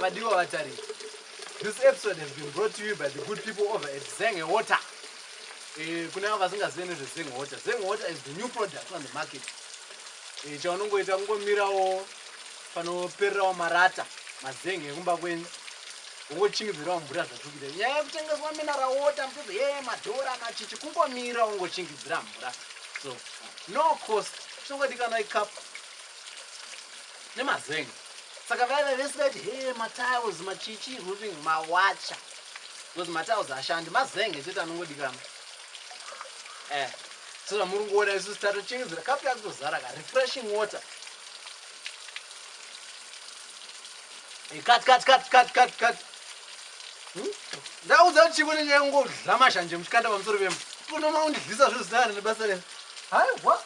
Vadiwa vatariri, this episode has been brought to you by the good people over at Zenge Water. Kune avo vasingazive nezveZenge Water, Zenge Water is the new product on the market. Chaunongoita kungomirawo panopererawo marata mazenge ekumba kwenyu, wongochingidzirawo mvura zvatiri kuita. Nyaya yekutengeswa mineral water muchizi ye madhora machichi, kungomira wongochingidzira mvura. So no cost, chinongodikanwa icup nemazenge. Saka vaiva vese vaiti he matiles machichi roofing mawacha, because matiles ashandi, mazenge chete anongodikanwa. So zvamuri kuona isusu tatochingidzira kapu yakutozara ka refreshing water. Cut, cut, cut, cut, cut, cut. Ndaudza kuti chiko nenyaya yekungodla mashanje muchikanda pamusoro pemba. Unomaundidlisa zvezvisina nebasa rese. Haiwa.